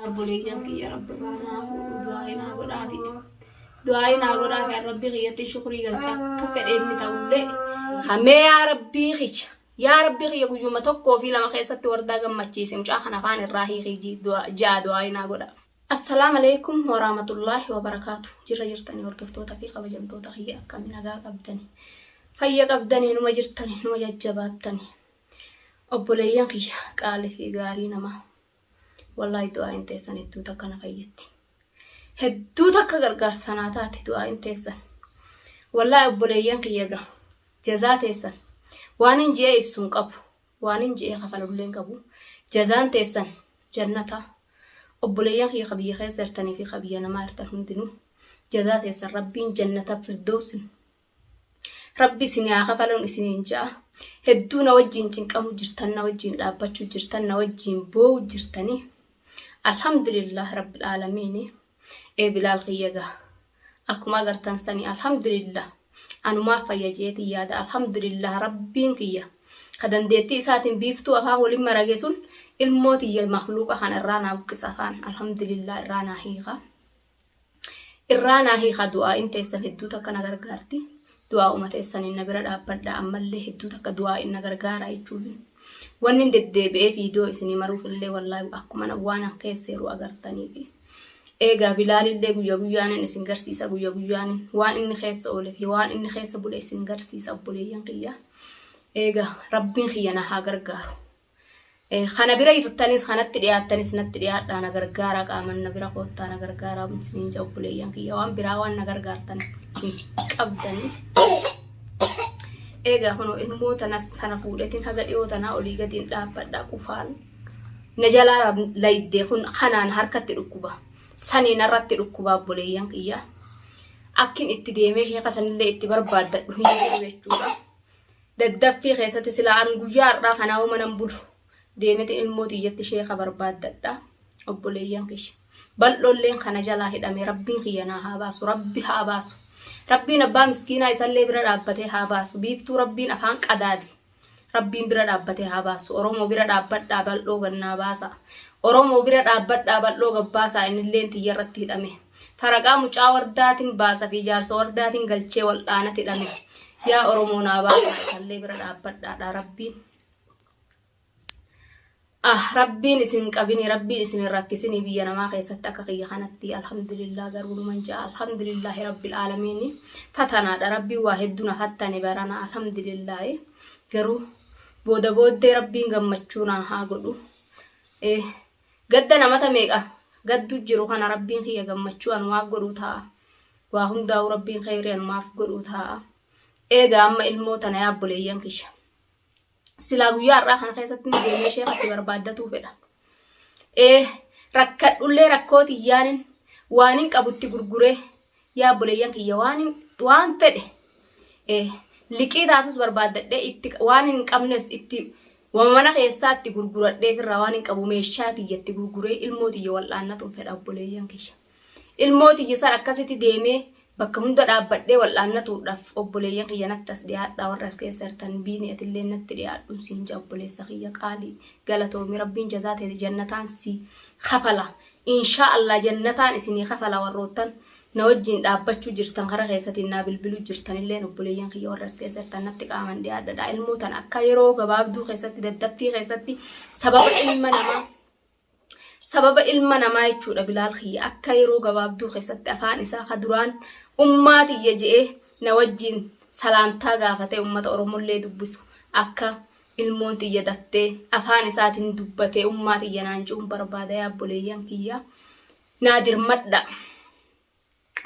Obboleeyyan kiyya rabbi irraa naa fuudhu du'aa'ii naa godhaafi. Du'aa'ii naa godhaafi an rabbii kiyyatti shukrii galcha akka fedhe inni ta'ullee. Hamee yaa rabbii kiyya. Yaa rabbii kiyya guyyuma tokkoo fi lama keessatti wardaa gammachiisi mucaa kana afaan irraa hiikii ja'a du'aa'ii naa godha. Assalaam alaikum warahmatullaahi wabarakaatu. Jirra jirtanii hordoftoota fi kabajamtoota kiyya akkami nagaa qabdani. Fayya qabdanii numa jirtani numa jajjabaattani. Obboleeyyan kiyya qaalii fi gaarii namaa. Wallaahi du'aa'iin teessan hedduu takka na fayyaddi. Hedduu takka gargaarsa naa taati du'aa'iin teessan. Wallaahi obboleeyyan kiyya gaa jazaa teessan waan hin ji'ee ibsu hin qabu. Waan hin ji'ee kafalullee hin qabu. Jazaan teessan jannata. Obboleeyyan kiyya ka biyya keessa jirtanii fi ka biyya namaa jirtan hundinuu jazaa teessan rabbiin jannata firdoosin Rabbi isin haa kafaluun isiniin ja'a. Hedduu na wajjiin cinqamu jirtan, na wajjiin dhaabbachuu jirtan, na wajjiin boo'u jirtanii. Alhamdulillah Rabbil Aalamiini. Ee Bilaal kiyya gaa. Akkuma agartan sanii alhamdulillah. Anumaa fayya jeetiin yaada alhamdulillah Rabbiin kiyya. Ka dandeettii isaatiin biiftuu afaan waliin marage sun ilmoo tiyya makluuqa kana irraa naa buqqisa afaan alhamdulillah irraa naa hiika. Irraa naa hiikaa du'aa'iin teessan hedduu takka na gargaarti. Du'aa'uma teessaniin na bira dhaabbadha ammallee hedduu takka du'aa'iin na gargaara jechuuf. Wanni hin deddeebi'ee viidiyoo isinii maruuf illee wallaahi akkuma na waan an keessa jiru agartaniifi. Eegaa Bilaalillee guyya guyyaanin isin garsiisa guyya guyyaanin waan inni keessa oole fi waan inni keessa bule isin garsiisa obboleeyyan kiyya. Eegaa rabbiin kiyya na haa gargaaru. Kana bira jirtanis kanatti dhiyaattanis natti dhiyaadhaa na gargaaraa qaaman na bira koottaa na gargaaraa isiniin jedha obboleeyyan kiyya waan biraa waan na gargaartan hin qabdanii. Eegaa kunoo ilmoo tanas sana fuudhetiin haga dhiyoo tanaa olii gadiin dhaabbadha qufaan na jalaa laydee kun kanaan harkatti dhukkuba saniin irratti dhukkuba obboleeyyan kiyya akkin itti deemee sheeka sanillee itti barbaaddadhu hin jiru jechuudha. Daddaffii keessatti silaa an guyyaa har'aa kanaa homa nan bulu. Deemetin ilmoo tiyyatti sheeka barbaaddadha. Obboleeyyan kiyya. Bal'oolleen kana jalaa hidhame rabbiin kiyya naa haa baasu. Rabbi haa baasu. Rabbiin abbaa miskiinaa isallee bira dhaabbatee haa baasu. Biiftuu rabbiin afaan qadaade. Rabbiin bira dhaabbatee haa baasu. Oromoo bira dhaabbadhaa bal'oo gannaa baasa. Oromoo bira dhaabbadhaa bal'oo gabbaasaa innilleen tiyya irratti hidhame. Faraqaa mucaa wardaatin baasa fi jaarsa wardaatin galchee waldhaanati hidhame. Yaa Oromoo naa baasaa isallee bira dhaabbadhaadha rabbiin. Ah rabbiin isin qabini rabbiin isin hin rakkisini biyya namaa keessatti akka kiyya kanatti alhamdulillah garuu numan ja'a alhamdulillahi rabbil aalamiini fatanaadha rabbiin waa hedduu na fattane barana alhamdulillahi garuu booda booddee rabbiin gammachuu naa haa godhu eh Gadda namata meeqa gaddu jiru kana rabbiin kiyya gammachuu anumaaf godhuu taa'a. Waa hundaa'uu rabbiin kheyrii anumaaf godhuu taa'a. Eegaa amma ilmoo tana yaa obboleeyyan kiyya. Silaa guyyaa har'aa kana keessatti ni deemee sheekatti barbaaddatuu fedha. Ee rakkadhullee rakkoo tiyyaanin waanin qabutti gurguree Yaa obboleeyyan kiyya waan waan fedhe liqii taatus barbaaddadhee itti waan hin qabnes itti wama mana keessaa itti gurguradhee firraa waan hin qabu meeshaa tiyya itti gurguree ilmoo tiyya wal'aannatuun fedha obboleeyyan kiyya. Ilmoo tiyya san akkasitti deemee bakka hunda dhaabbadhee wal'aannatuudhaaf obboleeyyan kiyya natti as dhiyaadhaa warra as keessa jirtan biini atillee natti dhiyaadhuun siin jaa obboleessa kiyya qaalii galatoomi rabbiin jazaa ta'e jannataan si kafala Inshaa Allah jannataan isinii kafala warroottan na wajjiin dhaabbachuu jirtan kara keessatiin naa bilbiluu jirtanilleen obboleeyyan kiyya warra as keessa jirtan natti qaaman dhiyaadhadha ilmoo tana akka yeroo gabaabduu keessatti daddaffii keessatti sababa ilma namaa sababa ilma namaa jechuudha bilaal kiyya akka yeroo gabaabduu keessatti afaan isaa ka duraan ummaa tiyya je'ee na wajjiin salaamtaa gaafatee ummata oromollee dubbisu akka Ilmoon tiyya daftee afaan isaatiin dubbatee ummaa tiyya naan je'uun barbaada yaa obboleeyyan kiyya naa dirmadha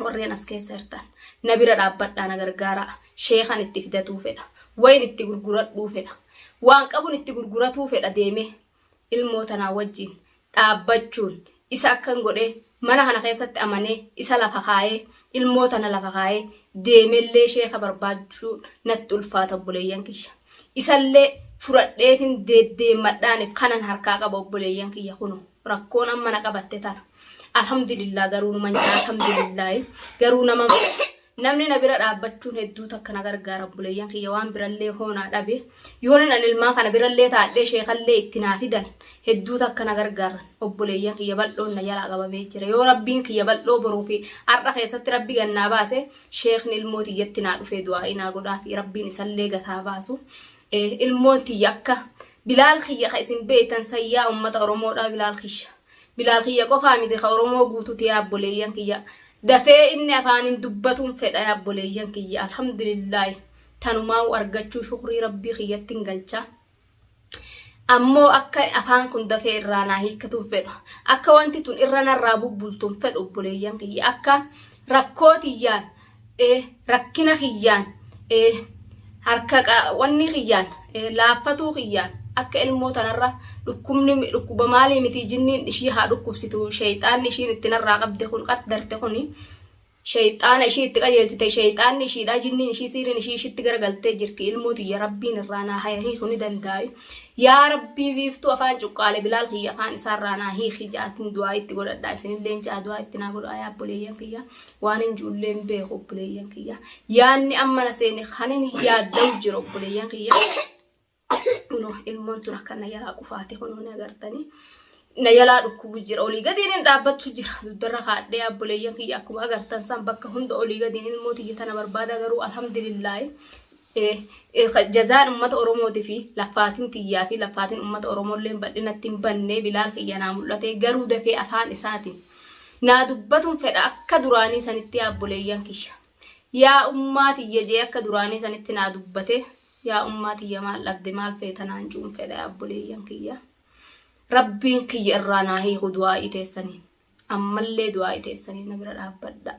warreen as keessa jirtan na bira dhaabbadhaa na gargaaraa sheekan itti fidatuu fedha wayin itti gurguradhuu fedha waan qabun itti gurguratuu fedha deemee ilmoo tanaa wajjiin dhaabbachuun isa akkan godhee mana kana keessatti amanee isa lafa kaayee ilmoo tana lafa kaayee deemellee sheeka barbaachuun natti ulfaata obboleeyyan kiyya. Isallee furadheetin deeddeemmadhaaniif kanan harkaa qaba obboleeyyan kiyya kuno rakkoon amma na qabatte tana. Alhamdulillah garuu numan jaa alhamdulillah garuu nama Namni na bira dhaabbachuun hedduu takka na gargaara obboleeyyan kiyya waan birallee hoonaa dhabe. Yoonin an ilmaan kana birallee taadhee sheekallee itti naa fidan hedduu takka na gargaaran obboleeyyan kiyya bal'oon na jalaa qabamee jira. Yoo rabbiin kiyya bal'oo boruu fi har'a keessatti rabbi gannaa baase sheekni ilmoo tiyyatti naa dhufee du'aa'ii naa godhaa fi rabbiin isallee gataa baasu. Ilmoon tiyya akka Bilaal kiyya ka isin beektan sayyaa ummata Oromoodhaa Bilaal kiyya. Bilaal kiyya qofaa miti ka Oromoo guututi yaa obboleeyyan kiyya. Dafee inni afaaniin dubbatuun fedha yaa obboleeyyan kiyya. Alhamdulillaahi tanumaa'u argachuu shukrii rabbii kiyyatti hin galcha. Ammoo akka afaan kun dafee irraa naa hiikkatuun fedhu. Akka wanti tun irra narraa bubbultuun fedhu obboleeyyan kiyya. Akka rakkoo tiyyaan rakkina kiyyaan harka wanni kiyyaan laaffatuu kiyyaan akka ilmoo tanarra dhukkubni dhukkuba maalii miti jinniin ishii haa dhukkubsitu sheeyxaanni ishiin itti narraa qabde kun qaddarte kuni sheeyxaana ishii itti qajeelchite sheeyxaanni ishiidha jinniin ishii siiriin ishii ishitti garagaltee jirti ilmoo tiyya rabbiin irraa naa haya hiiku ni dandaa'i Yaa rabbii biiftuu afaan cuqqaale bilaal kiyya afaan isaarraa naa hiiki ja'atin du'aa itti godhadhaa isinilleen ja'a du'aa itti naa godhaa yaa obboleeyyan kiyya waan hin juullee hin beeku obboleeyyan kiyya yaanni amma na seene kanin yaadda'u jira obboleeyyan kiyya kunoo ilmoon tun akka na jalaa qufaate kunoo ni agartanii na jalaa dhukkubu jira olii gadiin hin dhaabbattu jira dugdarra kaadhee obboleeyyan kiyya akkuma agartan san bakka hunda olii gadiin ilmoo tiyya tana barbaada garuu alhamdulillaahi Jazaan ummata Oromooti fi laffaatiin tiyyaa fi laffaatiin ummata Oromoolleen bal'inatti hin banne Bilaal kiyya naa mul'ate garuu dafee afaan isaatiin naa dubbatuun fedha akka duraanii sanitti yaa obboleeyyan kiyya. Yaa ummaa tiyya jee akka duraanii sanitti naa dubbate yaa ummaa tiyya maal dhabde maal feeta naan juun fedha yaa obboleeyyan kiyya. Rabbiin kiyya irraa naa hiiku du'aa'ii teessaniin. Ammallee du'aa'ii teessaniin na bira dhaabbadha.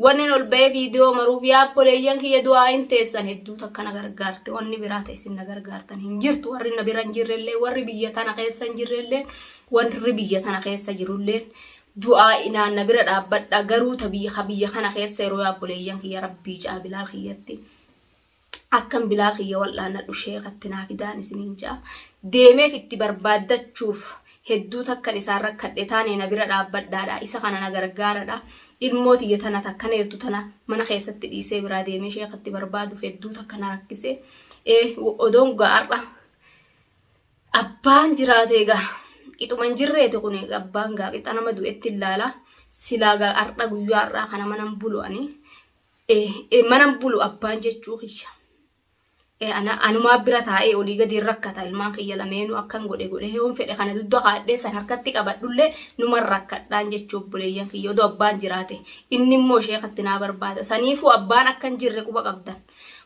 Wanni ol ba'ee viidiyoo maruuf yaa obboleeyyan kiyya du'aa'iin teessan hedduu takka na gargaarte. Wanni biraa ta'e isin na gargaartan hin jirtu. Warri na bira hin jirrellee, warri biyya tana keessa hin jirrellee, warri biyya tana keessa jirullee du'aa'inaan na bira dhaabbadha. Garuu ta biyya biyya kana keessa yeroo yaa obboleeyyan kiyya rabbii ja'a bilaal kiyyatti. Akkan bilaal kiyya wal'aanadhu sheekatti naa fidaan isiniin ja'a. Deemeef itti barbaaddachuuf hedduu takkan isaan rakkadhe taane na bira dhaabbadhaadha. Isa kana na gargaaradha. Ilmoo tiyya tana takkan eertu tana mana keessatti dhiisee biraa deemee sheekatti barbaaduuf hedduu takka na rakkise. Odoon ga'arra abbaan jiraate egaa qixuma hin jirreeti kun abbaan gaa qixa nama du'etti ilaala. Silaa gaa har'a guyyaa har'aa kana manan bulu ani. Manan bulu abbaan jechuu kiyya. Anumaa bira taa'ee olii gadi rakkata ilmaan kiyya lameenuu akkan godhe godhe yoon fedhe kana dugda kaadhee san harkatti qabadhullee numan rakkadhaan jechuu obboleeyyan kiyya odoo abbaan jiraate inni immoo sheekatti naa barbaada saniifuu abbaan akka hin jirre quba qabdan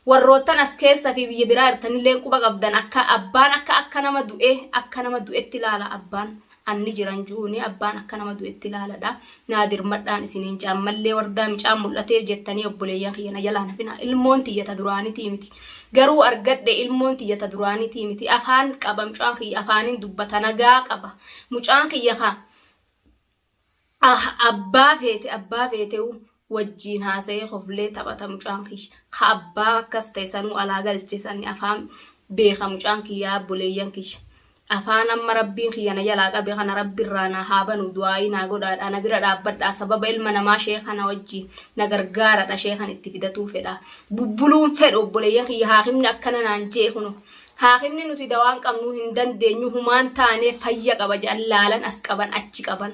warroottan as keessa fi biyya biraa jirtanillee quba qabdan akka abbaan akka akka nama du'ee akka nama du'etti ilaala abbaan Anni jiran ju'uuni abbaan akka nama du'etti ilaaladha. Naa dirmadhaan isiniin ja'a. Ammallee wardaa micaan mul'ateef jettanii obboleeyyan kiyya na jalaa nafinaa. Ilmoon tiyya ta duraanitii miti. Garuu argadhe ilmoon tiyya ta duraanitii miti. Afaan qaba mucaan kiyya afaaniin dubbata nagaa qaba. Mucaan kiyya ka abbaa feete abbaa feetewu wajjiin haasa'ee koflee taphata mucaan kiyya. Ka abbaa akkas ta'e sanuu alaa galche sani afaan beeka mucaan kiyya obboleeyyan kiyya. Afaan amma rabbiin kiyya na jalaa qabe kana rabbi irraa naa haa banu du'aa'ii naa godhaadha na bira dhaabbadhaa sababa ilma namaa sheekha na wajjiin na gargaaradha sheekhan itti fidatuu fedha. Bubbuluun fedhu obboleeyyan kiyya haakimni akkana naan jee kuno. Haakimni nuti dawaan qabnu hin dandeenyu humaan taanee fayya qaba jedhan laalan as qaban achi qaban.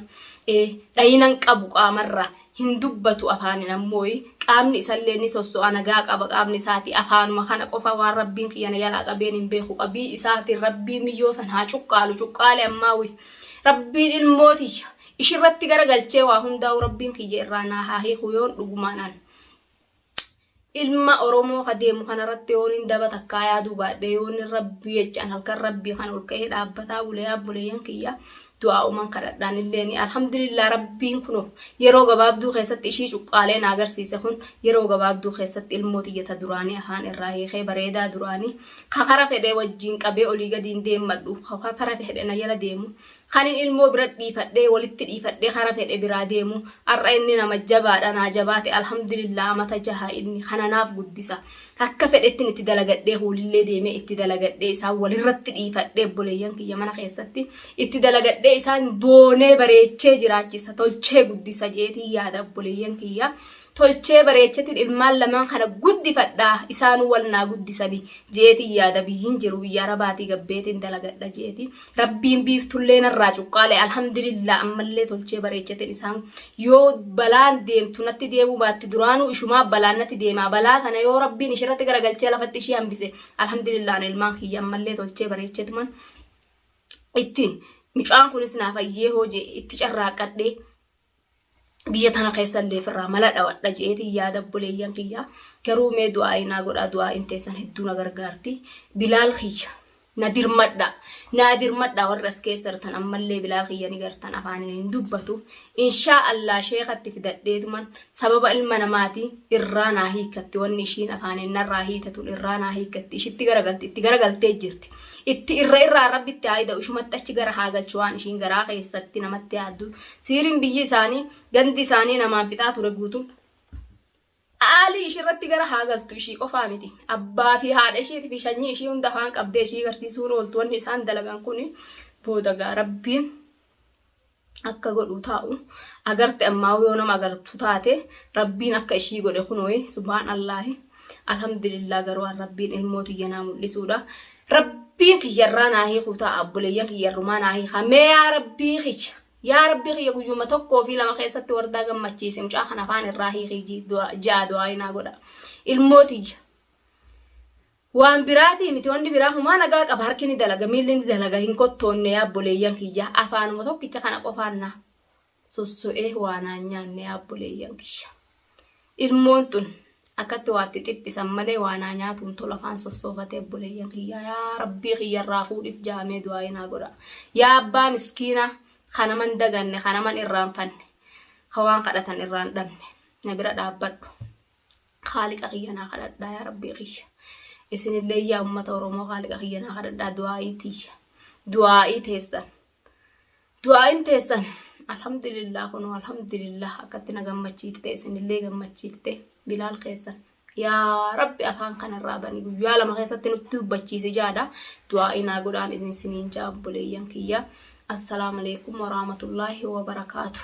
Dhayinan qabu qaamarraa. Hin dubbatu afaanin ammooyi qaamni isallee ni sosso'a nagaa qaba qaamni isaati afaanuma kana qofa waan rabbiin kiyya na jalaa qabeen hin beeku qabii isaatiin rabbii miyyoo san haa cuqqaalu cuqqaale ammaa wi rabbiin ilmoo tiyya ishirratti gara galchee waa hundaa'u rabbiin kiyya irraa naa haa hiiku yoon dhugumaan an Ilma Oromoo ka deemu kanarratti yoon hin daba takkaa yaaduu baadhe yoon hin rabbii jechaan halkan rabbii kan ol ka'ee dhaabbataa bulee abboleeyyan kiyya du'aa uman kadhadhaan illee alhamdulillah rabbiin kuno yeroo gabaabduu keessatti ishii cuqqaalee na agarsiise kun yeroo gabaabduu keessatti ilmoo tiyya ta duraanii afaan irraa hiikee bareedaa duraanii ka kara fedhe wajjiin qabee olii gadiin deemmadhu ka kara fedhe na jala deemu Kanin ilmoo bira dhiifadhee walitti dhiifadhee kara fedhe biraa deemu har'a inni nama jabaadha naa jabaate alhamdulillah amata jaha inni kana naaf guddisa akka fedhettin itti dalagadhee huulillee deemee itti dalagadhee isaan walirratti dhiifadhee obboleeyyan kiyya mana keessatti itti dalagadhee guddifadhee isaan boonee bareechee jiraachisa tolchee guddisa jeetiin yaada obboleeyyan kiyya. Tolchee bareechetiin ilmaan lamaan kana guddifadha isaanuu wal naa guddisani jeetiin yaada biyyin jiru biyya arabaatii gabbeetiin dalagadha jeeti. Rabbiin biiftullee narraa cuqqaale alhamdulillah ammallee tolchee bareechetiin isaan yoo balaan deemtu natti deemuu baatti duraanuu ishumaa balaan natti deemaa balaa tana yoo rabbiin ishirratti garagalchee lafatti ishii hambise alhamdulillah ani ilmaan kiyya ammallee tolchee bareechetuman itti mucaan kunis naa fayyee hoo jee itti carraaqqadhee biyya tana keessa illee firraa mala dhawadha jeetiin yaada obboleeyyan kiyya garuu mee du'aa'ii naa godhaa du'aa'iin teessan hedduu na gargaarti bilaal kiyya na dirmadha naa dirmadha warri as keessa jirtan ammallee bilaal kiyya ni gartan afaaniin hin dubbatu inshaa allah sheekatti fidadheetuman sababa ilma namaati irraa naa hiikkatti wanni ishiin afaaniin narraa hiitatun irraa naa hiikkatti ishitti garagalti itti garagaltee jirti Itti irra irraa rabbi itti haa ida'u ishumatti achi gara haa galchu waan ishiin garaa keessatti namatti yaaddu. Siiriin biyyi isaanii gandi isaanii namaan fixaa ture guutuun aalii ishirratti gara haa galtu ishii qofaa miti. Abbaa fi haadha ishiitii fi shanyii ishii hunda afaan qabdee ishii garsiisuun ooltu wanni isaan dalagan kuni booda gaa rabbiin akka godhu taa'u agarte ammaa yoo nama agartu taate rabbiin akka ishii godhe kunooyi subhaan allaahi alhamdulillah garuu an rabbiin ilmoo tiyya naa mul'isuudha rabbiin kiyyarraa naa hiikuu ta'a obboleeyyan kiyyarrumaa naa hiikaa mee yaa rabbii kiyya yaa rabbii kiyya guyyuma tokkoo fi lama keessatti wardaa gammachiise mucaa kana afaan irraa hiikii ja'a du'aa naa godha ilmoo tiyya Waan biraatii miti wanni biraa humaa nagaa qaba harki ni dalaga miilli ni dalaga hin kottoonne yaa obboleeyyan kiyya afaanuma tokkicha kana qofaan na sosso'ee waa naan nyaanne yaa obboleeyyan kiyya. Ilmoon tun akkatti waa itti xiphisan malee waa naa nyaatuun tola afaan sossoofatee obboleeyyan kiyya yaa rabbii kiyya irraa fuudhiif jaamee du'aayii naa godha. Yaa abbaa miskiina kanaman daganne kanaman irraanfanne ka waan kadhatan irraan dhabne na bira dhaabbadhu. Khaaliqa kiyya naa kadhadhaa yaa rabbii kiyya. Isinillee yaa ummata Oromoo khaaliqa kiyya naa kadhadhaa du'aa'ii tiyya. Du'aa'ii teessan. Du'aa'iin teessan. Alhamdulillah kunoo alhamdulillah akkatti na gammachiifte isinillee gammachiifte bilaal keessan. Yaa rabbi afaan kanarraa bani guyyaa lama keessatti nutti dubbachiisi jaadha. Du'aa'ii naa godhaan isin isiniin jaa obboleeyyan kiyya. Assalaamu alaikum warahmatullaahi wabarakaatu.